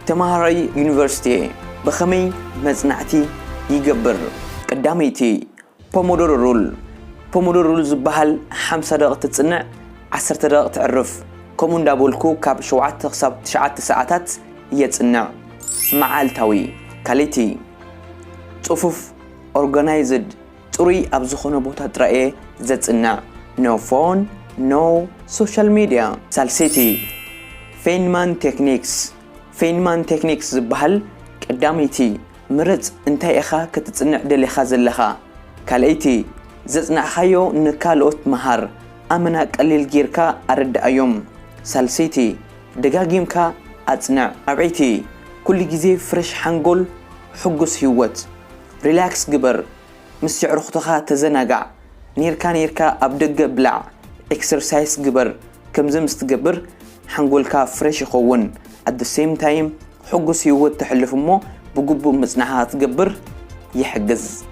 ተማሃራይ ዩኒቨርሲቲ ብኸመይ መጽናዕቲ ይገብር? ቀዳመይቲ፣ ፖሞዶሮ ሩል። ፖሞዶሮ ሩል ዝበሃል ሓምሳ ደቂቕ ትጽንዕ፣ ዓሰርተ ደቂቕ ትዕርፍ፣ ከምኡ እንዳበልኩ ካብ ሸውዓተ ክሳብ ትሽዓተ ሰዓታት የጽንዕ። መዓልታዊ። ካልኣይቲ፣ ጽፉፍ፣ ኦርጋናይዝድ፣ ጽሩይ ኣብ ዝኾነ ቦታ ጥራይ እየ ዘጽንዕ። No phone, no social media። ሳልሰይቲ፣ ፌንማን ቴክኒክስ። ፌንማን ቴክኒክስ ዝበሃል፣ ቀዳመይቲ፣ ምረጽ እንታይ ኢኻ ክትጽንዕ ደሊኻ ዘለኻ። ካልኣይቲ፣ ዘጽናዕኻዮ ንካልኦት መሃር። ኣመና ቀሊል ጌርካ ኣረድኣዮም። ሳልሰይቲ፣ ደጋጊምካ ኣጽንዕ። ራብዐይቲ፣ ኩሉ ግዜ ፍረሽ ሓንጎል፣ ሕጉስ ህይወት። ሪላክስ ግበር፣ ምስ የዕሩኽትኻ ተዘናጋዕ። ኔርካ ኔርካ ኣብ ደገ ብላዕ፣ ኤክሰርሳይስ ግበር። ከምዚ ምስ ትገብር ሓንጎልካ ፍረሽ ይኸውን። At the same time ሕጉስ ህይወት ተሕልፍ እሞ ብግቡእ ምጽናሕ ክትገብር ይሕግዝ።